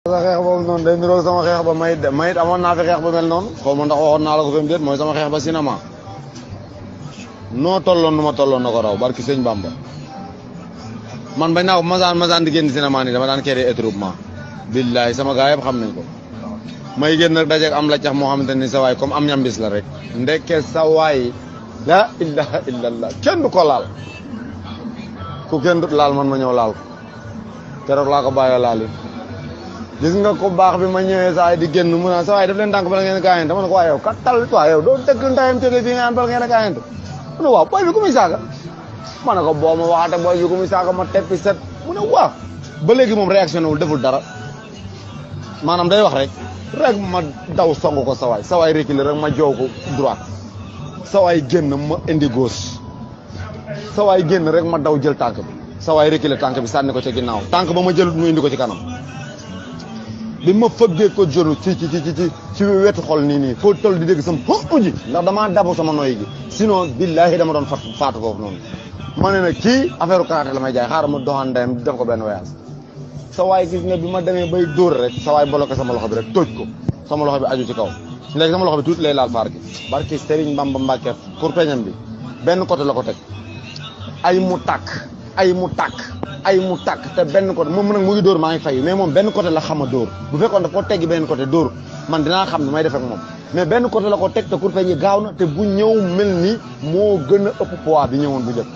sa xeex boobu noonu day niroog sama xeex ba mayit amoon naa fi xeex ba mel noonu xaw ma ndax waxoon naa la ko fi mu déet mooy sama xeex ba cinéma noo tolloon nu ma tolloon na ko raw barki sëñ Bamba man bañ naa ko masaan di génn cinéma nii dama daan créer étroupement billahi sama gaa yëpp xam nañ ko may génn nag dajeeg am la cax moo xamante ni sa waay comme am ñambis la rek ndekke sa waay la ilaha illallah kenn du ko laal ku kenn du laal man ma ñëw laal ko keroog laa ko bàyyoo laal yi gis nga ko baax bi ma ñëwee saa yi di génn mu naan sa waay def leen tànk bala ngeen gaayante dama ne ko waa yow kattal waa yow doo dëkk ndayam tëddee fii nga naan bala ngeen gaayante mu ne waaw booy bi ku muy saaga ma ne ko boo ma waxate booy bi ku muy saaga ma teppi set mu ne waaw ba léegi moom réaction wul deful dara maanaam day wax rek ma daw song ko sa waay reculer rek ma joow ko droite sa waay génn ma indi gauche sa waay génn rek ma daw jël tànk bi sa waay reculer tànk bi sànni ko ci ginnaaw tànk ba ma jëlut mu indi ko ci kanam bi ma fëggee ko jonu ci wetu xol nii foo toll di dégg sama uji ndax damaa dabu sama noy gi sinon billahi dama doon faatu foofu noonu ma ne nag kii affaire karaté la may jaay xaaral ma doxaan ndeyam def ko benn voyage sa waay gis nga bi ma demee bay dóor rek sa waay bloqué sama loxo bi rek tóoj ko sama loxo bi aju ci kaw léegi sama loxo bi tuuti lay laal faar gi barki Serigne Bamba Mbacke pour peñam bi benn côté la ko teg ay mu tàkk te benn côté moom nag mu ngi dóor maa ngi fay mais moom benn côté la xam a dóor bu fekkoon daf ko teggi benn côté dóor man dinaa xam ne may def ak moom mais benn côté la ko teg te kurpeñ yi gaaw na te bu ñëw mel ni moo gën a ëpp poids bi ñëwoon bu njëkk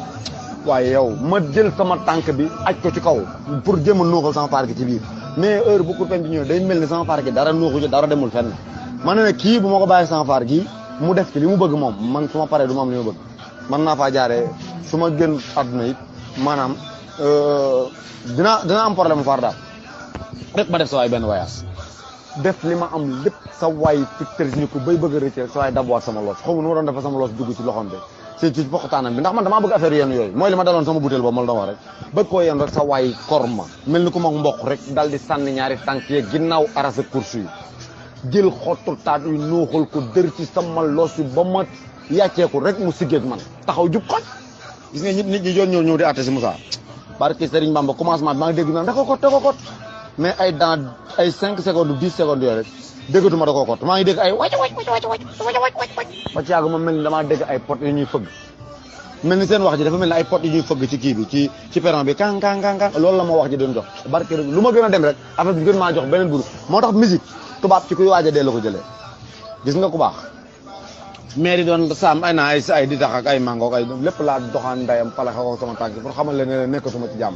waaye yow ma jël sama tànk bi aj ko ci kaw pour jéem a nuuxal sama faar gi ci biir mais heure bu kurpeñ bi ñëw day mel ni sama faar gi dara nuuxu ci dara demul fenn ma ne kii bu ma ko bàyyi sama faar gi mu def ci li mu bëgg moom man su ma paree du ma am li ma bëgg man naa faa jaaree su ma gën àdduna it maanaam dina am problème mu faar daal rek ma def sa waay benn voyage def li ma am lépp sa waay ficteurs ni ko bay bëgg a rëcc rek sa waay dabuwaat sama loos xaw ma nu ma doon defa sama loos dugg ci loxom bi ci poxtaanam bi ndax man damaa bëgg affaire yenn yooyu mooy li ma daloon sama butéel boobu ma la doon wax rek bëgg koo yenn rek sa waay korma mel ni ku mag mboq rek dal di sànni ñaari tànk yeeg ginnaaw arasa course yi jël xottu taat yu nuuxal ko dër ci sama loos yi ba ma yàcceeku rek mu siggeeg man taxaw jub xoj gis nga nit ñi doon ñëw di àtte si Moussa barke Serigne Bamba commencement bi maa ngi dégg naan da ko kot mais ay dans ay 5 secondes 10 secondes yooyu rek déggatuma da koo kot maa ngi dégg ay wàcc ba ci yàgg ma mel ni damaa dégg ay pot yu ñuy fëgg mel ni seen wax ji dafa mel ni ay pot yu ñuy fëgg ci kii bi ci perron bi kan loolu la ma wax ji doon jox barke lu ma gën a dem rek affaire bi gën maa jox beneen buru moo tax musique tubaab ci kuy waaj a dee la ko jëlee gis nga ku baax maire yi doon saam ay naa ay di tax ak ay mangook ay lépp laa doxaan ndayam palaxe ko sama tànk pour xamal leen ne nekkatuma ci jàmm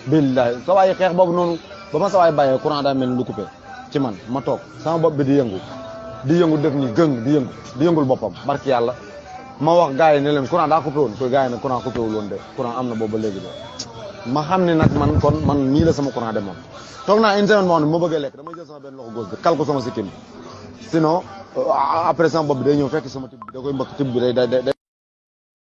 billahi sa waay xeex boobu noonu ba ma sa waay bàyyee courant daa mel ni lu coupé ci man ma toog sama bopp bi di yëngu def ni gëng di yëngul boppam barki yàlla ma wax gars yi ne leen courant daa coupé woon ko gars yi ne courant coupé wul woon de courant am na boobu ba léegi de ma xam ne nag man nii la sama courant de moom toog naa une semaine moo xam ne ma bëggee lekk damay jël sama benn loxo gauche bi kal ko sama sikkim sinon après sama bopp bi day ñëw fekk sama tib bi da koy mbëkk tib bi day